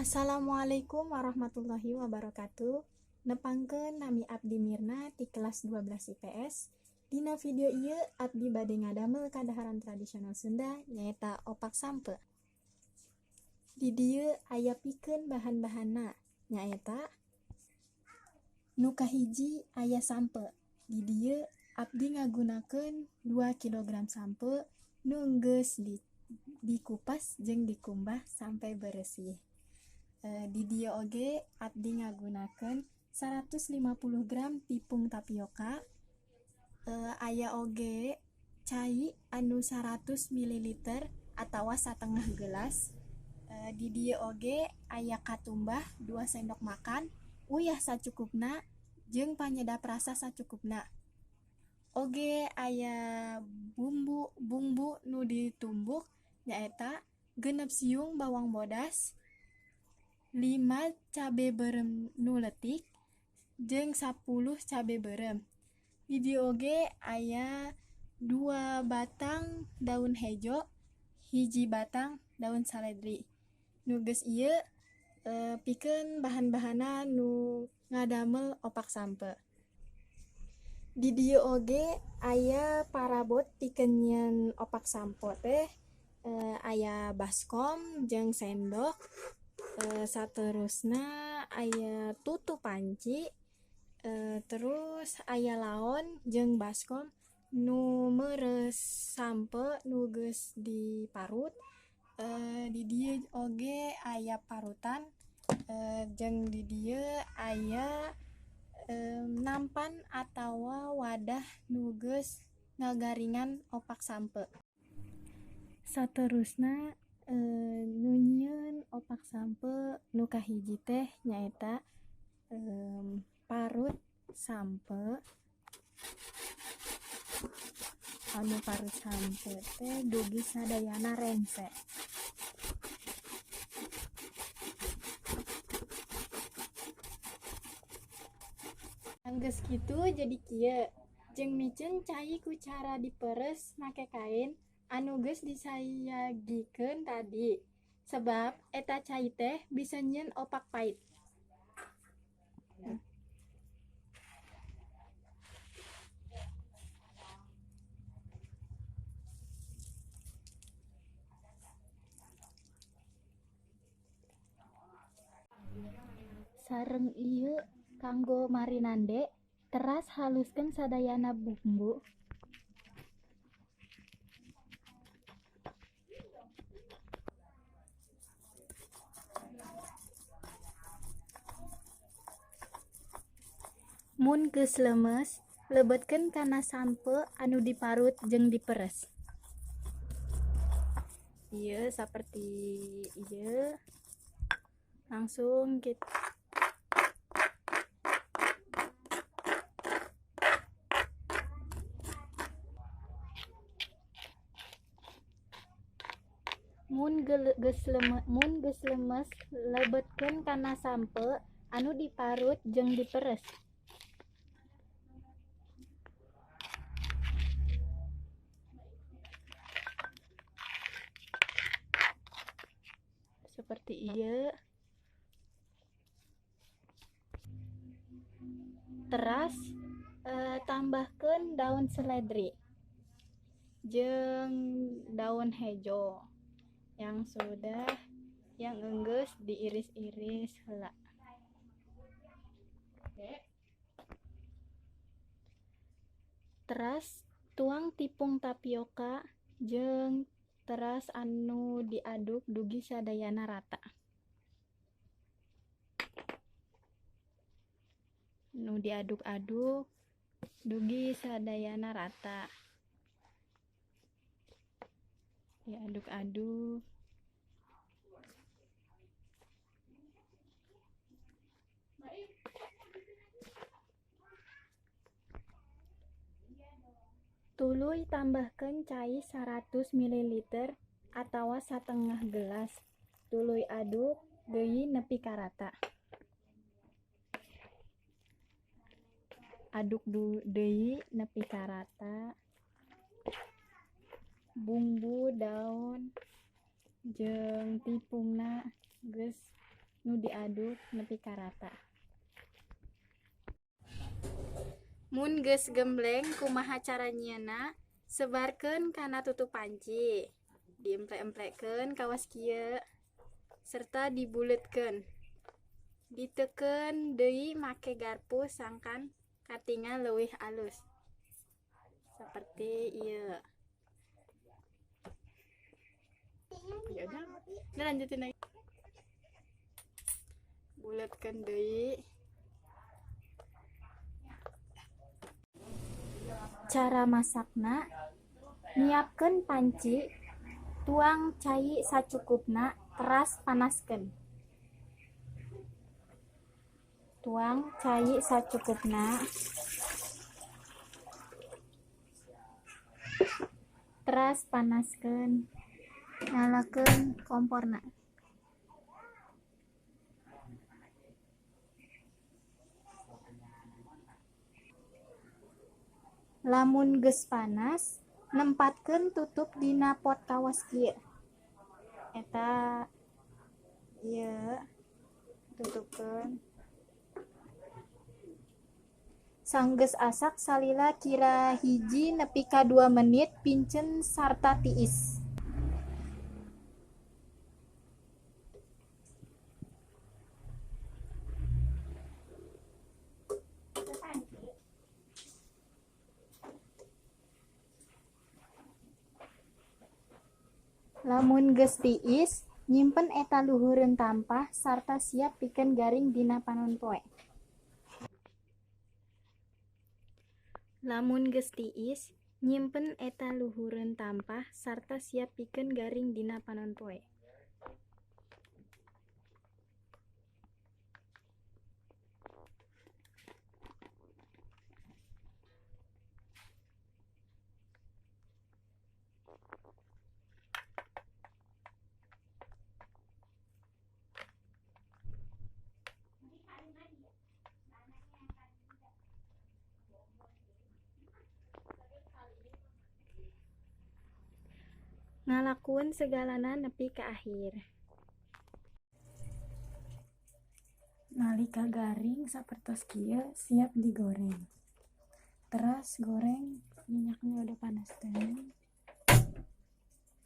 Assalamualaikum warahmatullahi wabarakatuh. Nepangkeun nami abdi Mirna ti kelas 12 IPS. Dina video ieu abdi bade ngadamel kadaharan tradisional Sunda nyaeta opak sampeu. Di dieu aya pikeun bahan-bahanna nyaeta nu kahiji aya sampeu. Di dieu abdi ngagunakeun 2 kg sampeu nu geus dikupas jeung dikumbah sampai beresih. Di dieu oge abdi ngagunakeun 150 gram tipung tapioka, aya oge cai anu 100 ml atawa satengah gelas. Di dieu oge aya katumbah 2 sendok makan, uyah sacukupna jeung panyedap rasa sacukupna. Oge aya bumbu nu ditumbuk nyaeta 6 siung bawang bodas, 5 cabe beureum nu leutik jeung 10 cabe beureum. Di dieu oge aya 2 batang daun hejo, 1 batang daun saledri. Nu geus ieu pikeun bahan-bahanna nu ngadamel opak sampeu. Di dieu oge aya parabot pikeun nyieun opak sampeu teh, aya baskom jeung sendok. Saterusna aya tutup panci, terus aya laon jeung baskom nu meureus sampeu nu geus diparut. Di dieu oge aya parutan, jeung di dieu aya nampan atawa wadah nu geus ngagaringan opak sampeu. Saterusna nu nyieun opak sampeu nu kahiji teh nyaeta parut sampeu. Anu parut sampeu teh dugi sadayana rengse. Geus kitu jadi kieu, jeung miceun cai ku cara diperes make kain anu geus disayagikeun tadi, sebab eta cai teh bisa nyieun opak pait. Sareng ieu kanggo marinande, teras haluskeun sadayana bumbu. Mun geus lemes, lebetkeun kana sampeu anu diparut jeung diperes. Ieu saperti ieu. Langsung kita mun geus lemes, lebetkeun kana sampeu anu diparut jeung diperes. Seperti ieu. Teras tambahkeun daun seledri jeung daun hejo yang sudah yang enggeus diiris-iris heula. Teras tuang tipung tapioka jeung teras anu diaduk dugi sadayana rata. Nu diaduk-aduk dugi sadayana rata. Diaduk-aduk. Tuluy tambahkeun cai 100 ml atawa satengah gelas. Tuluy aduk deui nepi ka rata. Aduk deui nepi ka rata. Bumbu daun jeung tipungna geus nu diaduk nepi ka rata. Mun geus gembleng kumaha cara nyieunna, sebarkeun kana tutup panci, diemplek-emplekeun kawas kieu serta dibuletkeun. Diteken deui make garpu sangkan katingal leuwih alus. Seperti ieu. Ya udah, lanjutin lagi. Buletkeun deui. Cara masakna, nyiapkeun panci, tuang cai sacukupna teras panaskeun. Tuang cai sacukupna teras panaskeun, nyalakeun komporna. Lamun geus panas, nempatkeun tutup dina pot kawas kieu. Eta ieu tutupkeun. Sanggeus asak salila kira 1 nepi ka 2 menit pincen sarta tiis. Lamun geus tiis, nyimpen eta luhureun tampah sarta siap pikeun garing dina panon poe. Lamun geus tiis, nyimpen eta luhureun tampah sarta siap pikeun garing dina panon poe. Ngalakuan segalana nepi ka akhir. Nalika garing sapertos kieu siap digoreng. Teras goreng, minyaknya udah panas teh.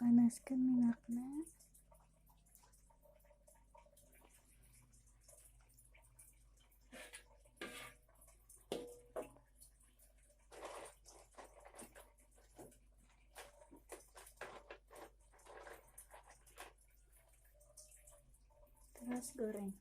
Panaskeun minyakna. Teras goreng.